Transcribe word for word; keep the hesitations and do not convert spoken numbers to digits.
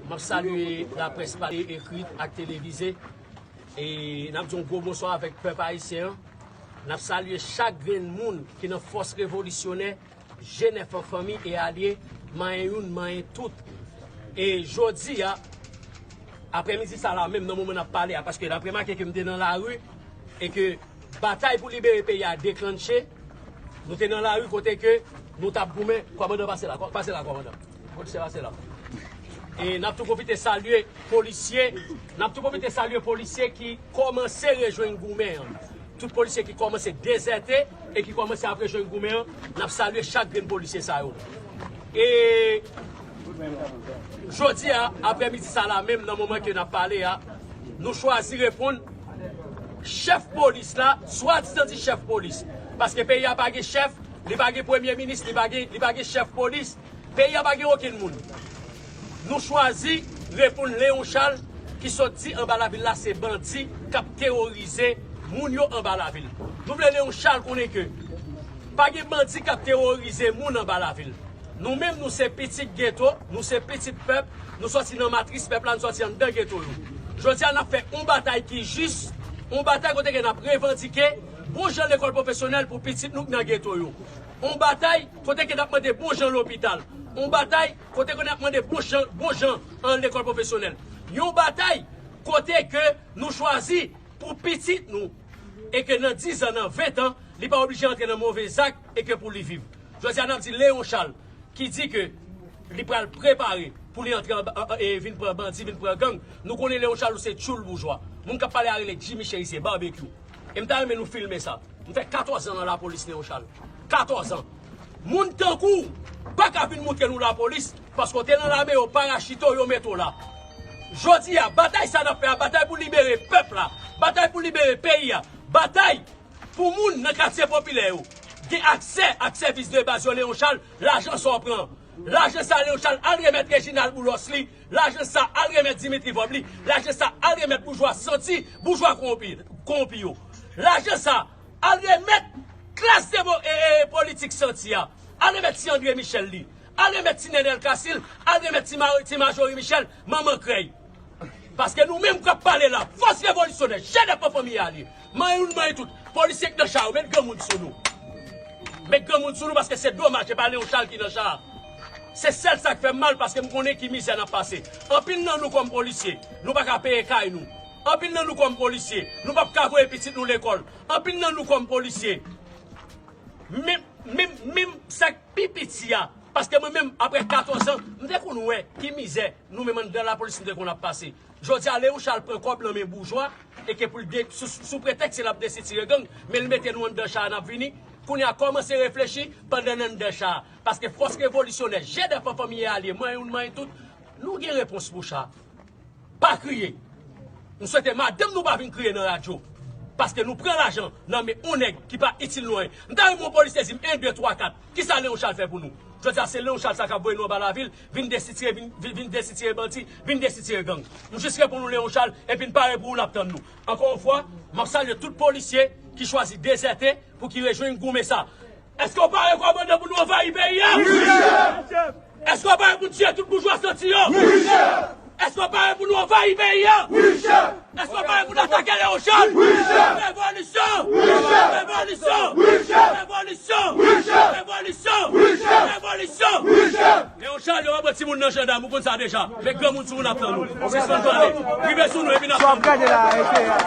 M ap salye laprès pale, ekrit ak televize. E n ap di yon gwo bonswa avèk pèp ayisyen an. N ap salye chak grenn moun ki nan fòs revolisyonè, G nèf an, fanmi e alye, manyen youn, manyen tout. E jodi a, aprèmidi sa la menm, nan moman n ap pale a, paske n ap remake ke m te nan lari e ke batay pou libere peyi a deklanche, nou te nan lari kote ke nou t ap goumen. Kòmandan, pase la, kò-, pase la, kòmandan. Polisye, pase la. E n ap tou pwofite salye polisye, n ap tou pwofite salye polisye ki kòmanse rejwenn goumen an. Tout polisye ki kòmanse dezète e ki kòmanse ap rejwenn goumen an, n ap salye chak grenn polisye sa yo. E jodi a, aprèmidi sa la menm, nan moman ke n ap pale a, nou chwazi reponn chèf polis la, swadizan di chèf polis. Paske peyi a pa gen chèf, li pa gen premye minis, li pa gen, li pa gen chèf polis. Peyi a pa gen okenn moun. Nou chwazi reponn Léon Charles ki sot di anba lavil la se bandi k ap teworize moun yo anba lavil. Nou vle Léon Charles konnen ke pa gen bandi k ap teworize moun anba lavil. Nou menm, nou se pitit geto, nou se pitit pèp, nou sòti nan matris pèp la, nou sòti anndan geto yo. Jodi a, n ap fè yon batay ki jis, yon batay kote ke n ap revandike bon jan lekòl pwofesyonèl pou pitit nou k nan geto yo. Yon batay kote ke n ap mande bon jan lopital. Yon batay kote ke n ap mande bon jan, bon jan an lekòl pwofesyonèl. Yon batay kote ke nou chwazi pou pitit nou e ke nan diz an, nan ven an, li pa oblije antre nan move zak e ke pou li viv. Jodi a, n ap di Léon Charles ki di ke li pral prepare pou li antre anba, an, an, e vin pran bandi, vin pran gang. Nou konnen Léon Charles ou se tchoul boujwa. Moun k ap pale a rele Jimmy Chérizier, Barbecue. E m ta renmen nou filme sa. M fè katòz an nan lapolis, Léon Charles. Katòz an. Moun tankou w pa ka vin moutre nou lapolis, paske w te nan lame, yo parachite w, yo mete w la. Jodi a, batay sa n ap fè a, batay pou libere pèp la, batay pou libere peyi a, batay pou moun nan katye popilè yo gen aksè ak sèvis de baz yo, Léon Charles, lajan sa w pran. Lajan sa, Léon Charles, al remèt Reginald Boulos li, lajan sa, al remèt Dimitri Vorbe li, lajan sa, al remèt boujwa santi, boujwa kowonpi, kowonpi yo. Lajan sa, al remèt klas demo-, e, e, politik santi a. Al remèt ti André Michel li. Al remèt ti Nenel Casil, al remèt ti Ma-, ti Majorie Michel, manman krèy. Paske nou menm k ap pale la, fòs revolisyonè, G nèf an, fanmi e alye, manyen youn, manyen tout, polisye k nan cha yo, met granmoun sou nou. Met granmoun sou nou, paske se domaj, se pa Léon Charles ki nan cha a. Se sèl sa k fè m mal, paske m konnen ki mizè n ap pase. Anpil nan nou kòm polisye, nou pa ka peye kay nou. Anpil nan nou kòm polisye, nou p ap ka voye pitit nou lekòl. Anpil nan nou kòm polisye, menm, menm, menm sa k pi piti a, paske mwen menm, apre katòz an, m te konn wè ki mizè nou menm anndan lapolis nou te konn ap pase. Jodi a, Léon Charles pran kòb nan men boujwa, e ke pou l de-, sou, sou pretèks l ap desitire gang, men l mete nou anndan cha a, n ap vini. Kounye a, kòmanse reflechi pandan n anndan cha a. Paske fòs revolisyonè, G nèf an, fanmi e alye, manyen youn, manyen tout, nou gen repons pou cha. Pa kriye. M swete madanm nou pa vin kriye nan radyo. Paske nou pran lajan nan men yon nèg ki pa itil nou anyen. M ta renmen yon polisye di m en, de, twa, kat. Kisa Léon Charles fè pou nou? Jodi a, se Léon Charles sa k ap voye nou anba lavil, vin desitire, vin, vin, vin desitire bandi, vin desitire gang. M jis reponn ou, Léon Charles, epi n pare pou ou, n ap tann nou. Ankò yon fwa, m ap salye tout polisye ki chwazi dezète pou ki rejwenn goumen sa. Èske w pare, kòmandan, pou nou anvayi peyi a? Wi, chèf! Èske w pare pou n tiye tout boujwa santi yo? Wi, chèf! Èske w pare pou nou anvayi peyi a? Wi, chèf! Èske w pare pou n atake Léon Charles? Wi, chèf! Revolisyon! Wi, chèf! Revolisyon! Wi, chèf! Revolisyon! Wi, chèf! Revolisyon! Wi, chèf! Revolisyon! Wi, chèf! Léon Charles, yo pa pran timoun nan jandam, ou konn sa deja. Met granmoun sou nou, n ap tann nou. Sispann pale. Rive sou nou, epi n ap tann nou.